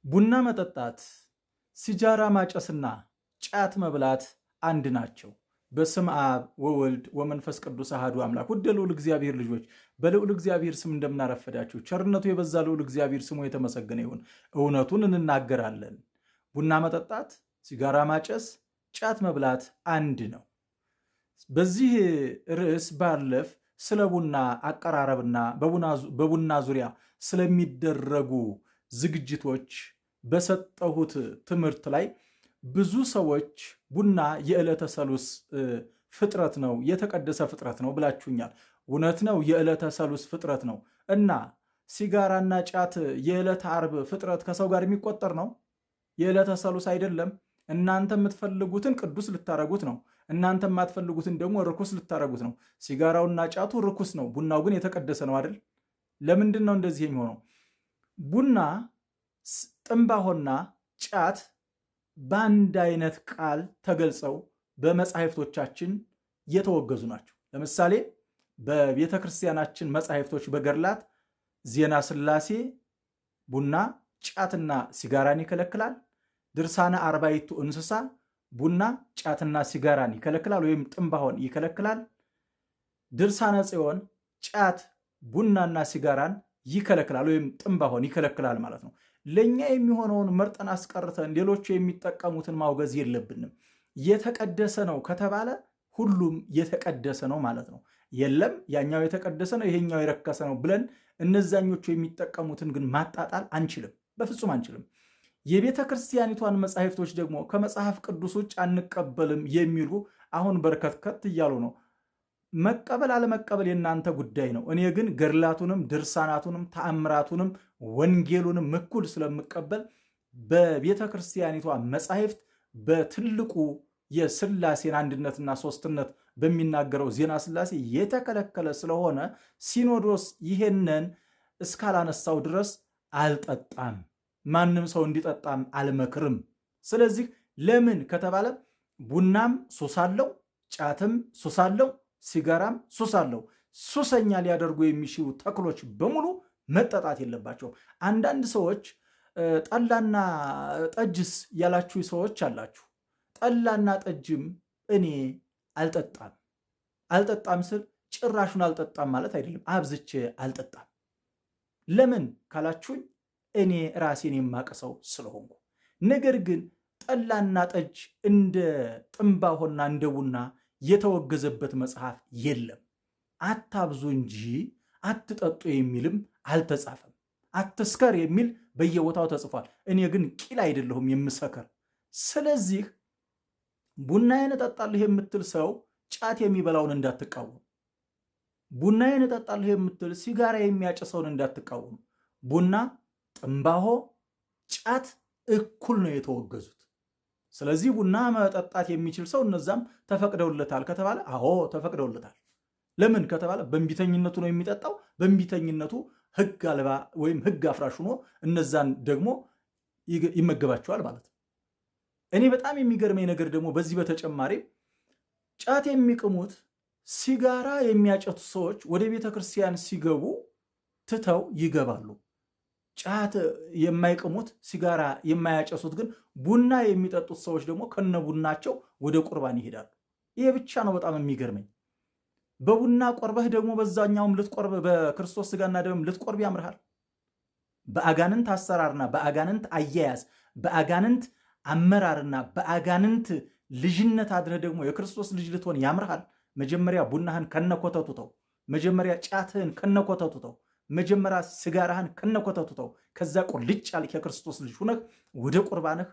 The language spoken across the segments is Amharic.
ቡና መጠጣት፣ ሲጃራ ማጨስና ጫት መብላት አንድ ናቸው። በስም አብ ወወልድ ወመንፈስ ቅዱስ አሐዱ አምላክ። ውድ ልዑል እግዚአብሔር ልጆች፣ በልዑል እግዚአብሔር ስም እንደምናረፈዳችሁ፣ ቸርነቱ የበዛ ልዑል እግዚአብሔር ስሙ የተመሰገነ ይሁን። እውነቱን እንናገራለን። ቡና መጠጣት፣ ሲጋራ ማጨስ፣ ጫት መብላት አንድ ነው። በዚህ ርዕስ ባለፍ ስለ ቡና አቀራረብና በቡና ዙሪያ ስለሚደረጉ ዝግጅቶች በሰጠሁት ትምህርት ላይ ብዙ ሰዎች ቡና የዕለተ ሰሉስ ፍጥረት ነው፣ የተቀደሰ ፍጥረት ነው ብላችሁኛል። እውነት ነው፣ የዕለተ ሰሉስ ፍጥረት ነው። እና ሲጋራና ጫት የዕለተ ዓርብ ፍጥረት ከሰው ጋር የሚቆጠር ነው? የዕለተ ሰሉስ አይደለም። እናንተ የምትፈልጉትን ቅዱስ ልታረጉት ነው። እናንተ የማትፈልጉትን ደግሞ ርኩስ ልታረጉት ነው። ሲጋራውና ጫቱ ርኩስ ነው፣ ቡናው ግን የተቀደሰ ነው አይደል? ለምንድን ነው እንደዚህ የሚሆነው? ቡና፣ ጥንባሆና ጫት በአንድ አይነት ቃል ተገልጸው በመጻሕፍቶቻችን የተወገዙ ናቸው። ለምሳሌ በቤተ ክርስቲያናችን መጻሕፍቶች በገድላት ዜና ሥላሴ ቡና፣ ጫትና ሲጋራን ይከለክላል። ድርሳነ አርባዕቱ እንስሳ ቡና፣ ጫትና ሲጋራን ይከለክላል ወይም ጥንባሆን ይከለክላል። ድርሳነ ጽዮን ጫት፣ ቡናና ሲጋራን ይከለክላል ወይም ጥንባሆን ይከለክላል ማለት ነው። ለእኛ የሚሆነውን መርጠን አስቀርተን ሌሎቹ የሚጠቀሙትን ማውገዝ የለብንም። የተቀደሰ ነው ከተባለ ሁሉም የተቀደሰ ነው ማለት ነው። የለም ያኛው የተቀደሰ ነው ይሄኛው የረከሰ ነው ብለን እነዛኞቹ የሚጠቀሙትን ግን ማጣጣል አንችልም፣ በፍጹም አንችልም። የቤተ ክርስቲያኒቷን መጻሕፍቶች ደግሞ ከመጽሐፍ ቅዱስ ውጭ አንቀበልም የሚሉ አሁን በርከትከት እያሉ ነው። መቀበል አለመቀበል የእናንተ ጉዳይ ነው። እኔ ግን ገድላቱንም ድርሳናቱንም ተአምራቱንም ወንጌሉንም እኩል ስለምቀበል በቤተ ክርስቲያኒቷ መጻሕፍት በትልቁ የስላሴን አንድነትና ሶስትነት በሚናገረው ዜና ስላሴ የተከለከለ ስለሆነ ሲኖዶስ ይሄንን እስካላነሳው ድረስ አልጠጣም፣ ማንም ሰው እንዲጠጣም አልመክርም። ስለዚህ ለምን ከተባለ ቡናም ሱስ አለው፣ ጫትም ሱስ አለው፣ ሲጋራም ሱስ አለው። ሱሰኛ ሊያደርጉ የሚችሉ ተክሎች በሙሉ መጠጣት የለባቸውም። አንዳንድ ሰዎች ጠላና ጠጅስ ያላችሁ ሰዎች አላችሁ። ጠላና ጠጅም እኔ አልጠጣም። አልጠጣም ስል ጭራሹን አልጠጣም ማለት አይደለም። አብዝቼ አልጠጣም። ለምን ካላችሁኝ እኔ ራሴን የማቀሰው ስለሆንኩ። ነገር ግን ጠላና ጠጅ እንደ ጥንባሆና እንደ ቡና የተወገዘበት መጽሐፍ የለም። አታብዙ እንጂ አትጠጡ የሚልም አልተጻፈም። አትስከር የሚል በየቦታው ተጽፏል። እኔ ግን ቂል አይደለሁም የምሰከር። ስለዚህ ቡናዬን እጠጣለሁ የምትል ሰው ጫት የሚበላውን እንዳትቃወም፣ ቡናዬን እጠጣለሁ የምትል ሲጋራ የሚያጨሰውን እንዳትቃወም። ቡና፣ ጥንባሆ፣ ጫት እኩል ነው የተወገዙት። ስለዚህ ቡና መጠጣት የሚችል ሰው እነዛም ተፈቅደውለታል ከተባለ አዎ ተፈቅደውለታል። ለምን ከተባለ በእንቢተኝነቱ ነው የሚጠጣው። በእንቢተኝነቱ ሕግ አልባ ወይም ሕግ አፍራሽ ሆኖ እነዛን ደግሞ ይመገባቸዋል ማለት ነው። እኔ በጣም የሚገርመኝ ነገር ደግሞ በዚህ በተጨማሪ ጫት የሚቅሙት ሲጋራ የሚያጨቱ ሰዎች ወደ ቤተ ክርስቲያን ሲገቡ ትተው ይገባሉ። ጫት የማይቅሙት ሲጋራ የማያጨሱት ግን ቡና የሚጠጡት ሰዎች ደግሞ ከነ ቡናቸው ወደ ቁርባን ይሄዳሉ። ይሄ ብቻ ነው በጣም የሚገርመኝ። በቡና ቆርበህ ደግሞ በዛኛውም ልትቆርብ በክርስቶስ ስጋና ደም ልትቆርብ ያምርሃል። በአጋንንት አሰራርና በአጋንንት አያያዝ በአጋንንት አመራርና በአጋንንት ልጅነት አድረህ ደግሞ የክርስቶስ ልጅ ልትሆን ያምርሃል። መጀመሪያ ቡናህን ከነኮተቱ ተው። መጀመሪያ ጫትህን ከነኮተቱ ተው። መጀመሪያ ስጋራህን ከነኮተቱ ተው። ከዛ ቁልጭ ያልክ የክርስቶስ ልጅ ሁነህ ወደ ቁርባንህ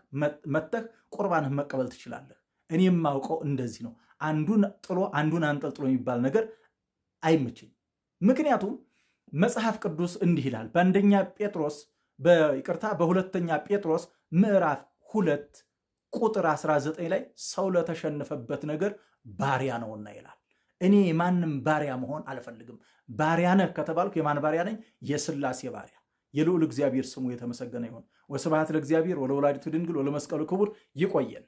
መተህ ቁርባንህ መቀበል ትችላለህ። እኔ የማውቀው እንደዚህ ነው። አንዱን ጥሎ አንዱን አንጠልጥሎ የሚባል ነገር አይመቸኝም። ምክንያቱም መጽሐፍ ቅዱስ እንዲህ ይላል በአንደኛ ጴጥሮስ በይቅርታ በሁለተኛ ጴጥሮስ ምዕራፍ 2 ቁጥር 19 ላይ ሰው ለተሸነፈበት ነገር ባሪያ ነውና ይላል። እኔ የማንም ባሪያ መሆን አልፈልግም። ባሪያ ነህ ከተባልኩ የማን ባሪያ ነኝ? የስላሴ ባሪያ። የልዑል እግዚአብሔር ስሙ የተመሰገነ ይሁን። ወስብሐት ለእግዚአብሔር ወለወላዲቱ ድንግል ወለመስቀሉ ክቡር። ይቆየን።